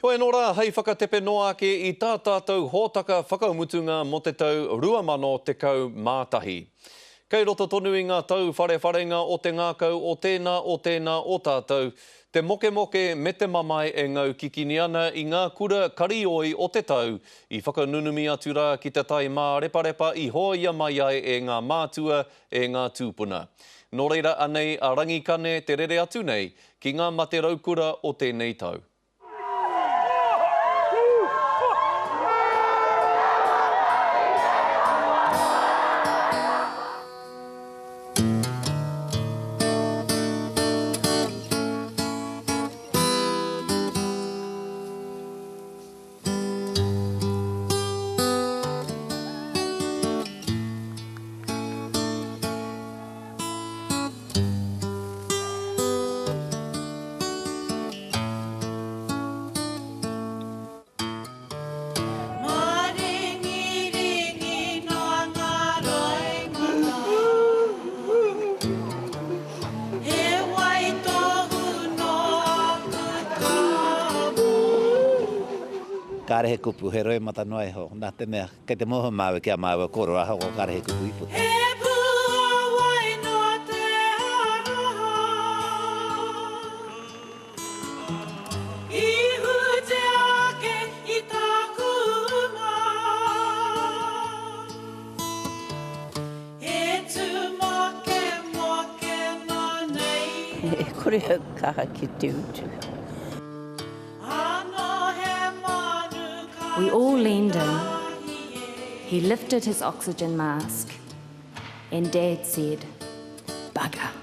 Hoi anō rā, hei whakatepe noa ake i tā tātou hōtaka whakamutunga mō te tau 2011. Kei roto tonu i ngā tauwharewharenga o te ngākau o tēnā, o tēnā o tātou, te mokemoke me te mamae e ngau kikini ana i ngā kura karioi o te tau i whakanunumi atu rā ki te tai māreparepa i hōia mai ai e ngā mātua, e ngā tūpuna. Nō reira anei a Rangikane te rere atu nei ki ngā mate raukura o tēnei tau. Maringiringi noa ngā roimata He waitohu nō aku tapu. Kāre he kupu, he roimata noa iho, nā te mea, Kei te moho māua ki a māua koro ahakoa kare he kupu i puta. He puawai noa te aroha I hutia ake i taku uma E tūmokemoke nei. E kore au kaha ki te utu. We all leaned in. He lifted his oxygen mask and Dad said, Bugger.